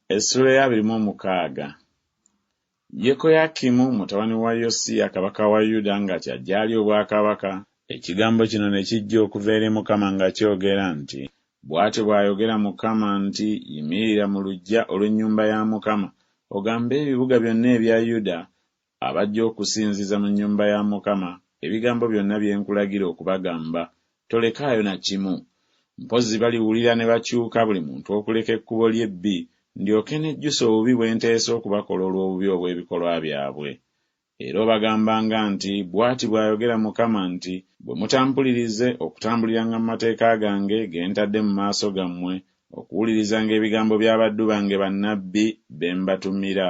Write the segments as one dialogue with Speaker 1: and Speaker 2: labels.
Speaker 1: Essuula ey'abiri mu omukaaga. Yekoyakimu mutabani wa Yosiya kabaka wa Yuda nga kyajje alye obwakabaka, ekigambo kino ne kijja okuva eri Mukama nga kyogera nti, Bw'atyo bw'ayogera Mukama nti Yimirira mu luggya olw'ennyumba ya Mukama, ogambe ebibuga byonna ebya Yuda, abajja okusinziza mu nnyumba ya Mukama, ebigambo byonna bye nkulagira okubagamba, tolekaayo na kimu. Mpozzi baliwulira ne bakyuka buli muntu okuleka ekkubo lye ebbi, ndyoke nejjuse obubi bwe nteesa okubakola olw'obubi obw'ebikolwa byabwe. Era obagambanga nti Bw'ati bw'ayogera Mukama nti Bwe mutampulirize okutambuliranga mu mateeka gange ge ntadde mu maaso gammwe, okuwulirizanga ebigambo by'abaddu bange bannabbi be mbatumira,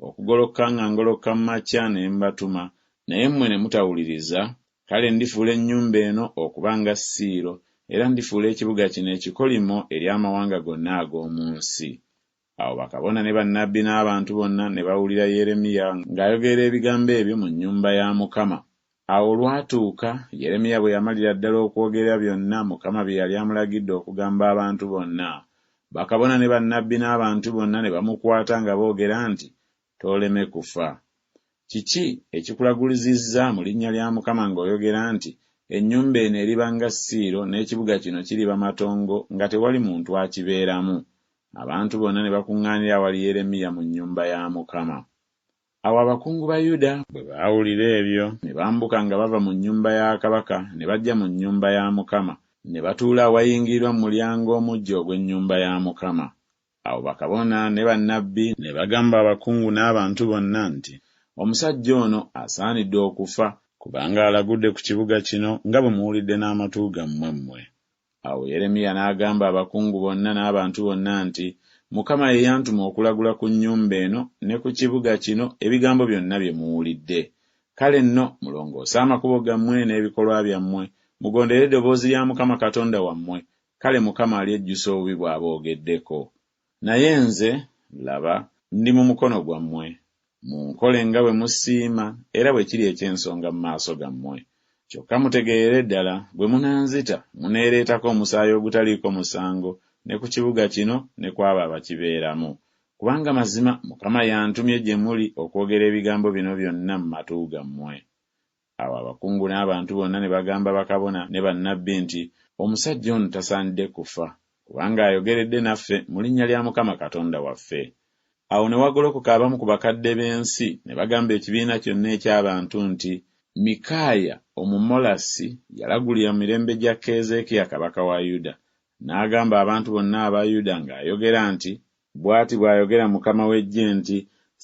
Speaker 1: okugolokoka nga ngolokoka mu makya ne mbatuma, naye mmwe ne mutawuliriza, kale ndifuula ennyumba eno okuba nga Siiro, era ndifuula ekibuga kino ekikolimo eri amawanga gonna ag'omu nsi. Awo bakabona ne bannabbi n'abantu bonna ne bawulira Yeremiya ng'ayogerera ebigambo ebyo mu nnyumba ya Mukama. Awo olwatuuka, Yeremiya bwe yamalira ddala okwogera byonna Mukama bye yali amulagidde okugamba abantu bonna, bakabona ne bannabbi n'abantu bonna ne bamukwata nga boogera nti Tooleme kufa. Kiki ekikulagulizizza mu linnya lya Mukama ng'oyogera nti Ennyumba eno eriba nga Siiro n'ekibuga kino kiriba matongo nga tewali muntu akibeeramu? Abantu bonna ne bakuŋŋaanira awali Yeremiya mu nnyumba ya Mukama. Awo abakungu ba Yuda bwe baawulira ebyo, ne bambuka nga bava mu nnyumba ya kabaka ne bajja mu nnyumba ya Mukama, ne batuula awayingirirwa mu mulyango omuggya ogw'ennyumba ya Mukama. Awo bakabona ne bannabbi ne bagamba abakungu n'abantu bonna nti, Omusajja ono asaanidde okufa, kubanga alagudde ku kibuga kino nga bwe muwulidde n'amatu gammwe mmwe. Awo Yeremiya n'agamba abakungu bonna n'abantu bonna nti, Mukama ye yantuma okulagula ku nnyumba eno ne ku kibuga kino ebigambo byonna bye muwulidde. Kale nno mulongoose amakubo gammwe n'ebikolwa byammwe, mugondere eddoboozi lya Mukama Katonda wammwe, kale Mukama alyejjusa obubi bw'aboogeddeko. Naye nze, laba, ndi mu mukono gwammwe, munkole nga bwe musiima era bwe kiri eky'ensonga mu maaso gammwe. Kyokka mutegeerere ddala, bwe munanzita, muneereetako omusaayi ogutaliiko musango, ne ku kibuga kino ne ku abo abakibeeramu. Kubanga mazima Mukama y'antumye gye muli okwogera ebigambo bino byonna mu matu gammwe. Awo abakungu n'abantu bonna ne bagamba bakabona ne bannabbi nti, Omusajja ono tasaanidde kufa, kubanga ayogeredde naffe mu linnya lya Mukama Katonda waffe. Awo ne wagolokoka abamu ku bakadde b'ensi ne bagamba ekibiina kyonna eky'abantu nti, Mikaaya Omumolasi yalagulira mu mirembe gya Keezeekiya kabaka wa Yuda, n'agamba abantu bonna aba Yuda ng'ayogera nti, Bw'ati bw'ayogera Mukama w'eggye nti,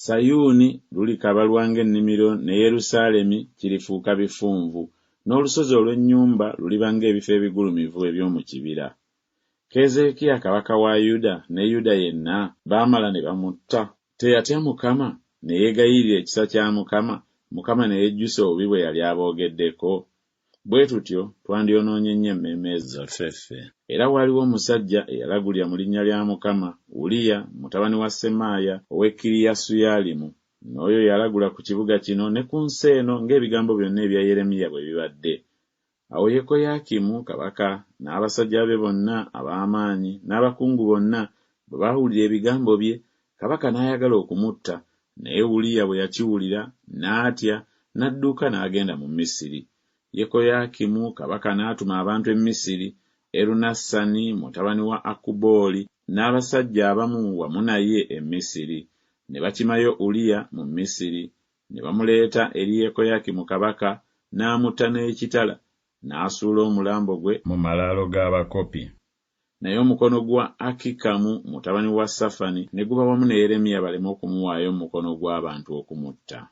Speaker 1: Sayuuni lulikabalwa ng'ennimiro ne Yerusaalemi kirifuuka bifunvu, n'olusozi olw'ennyumba luliba ng'ebifo ebigulumivu eby'omu kibira. Keezeekiya kabaka wa Yuda ne Yuda yenna baamala ne bamutta. Teyatya Mukama, ne yeegayirira ekisa kya Mukama, Mukama ne yejjusa obubi bwe yali aboogeddeko? Bwe tutyo twandyonoonye nnyo emmeeme zaffe ffe. Era waaliwo omusajja eyalagulira mu linnya lya Mukama, Uliya mutabani wa Semaaya ow'e Kiriyasuyalimu, n'oyo yalagula ku kibuga kino ne ku nsi eno ng'ebigambo byonna ebya Yeremiya bwe bibadde. Awo Yekoyakimu kabaka n'abasajja be bonna ab'amaanyi n'abakungu bonna bwe baawulira ebigambo bye, kabaka n'ayagala okumutta, naye Uliya bwe yakiwulira, n'atya, n'adduka n'agenda mu Misiri. Yekoyakimu kabaka n'atuma abantu e Misiri, Erunasani mutabani wa Akubooli n'abasajja abamu wamu naye e Misiri. Ne bakimayo Uliya mu Misiri, ne bamuleeta eri Yekoyakimu kabaka, n'amutta n'ekitala, n'asuula omulambo gwe mu malaalo g'abakopi. Naye omukono gwa Akikamu mutabani wa Safani ne guba wamu ne Yeremiya baleme okumuwaayo mu mukono gw'abantu okumutta.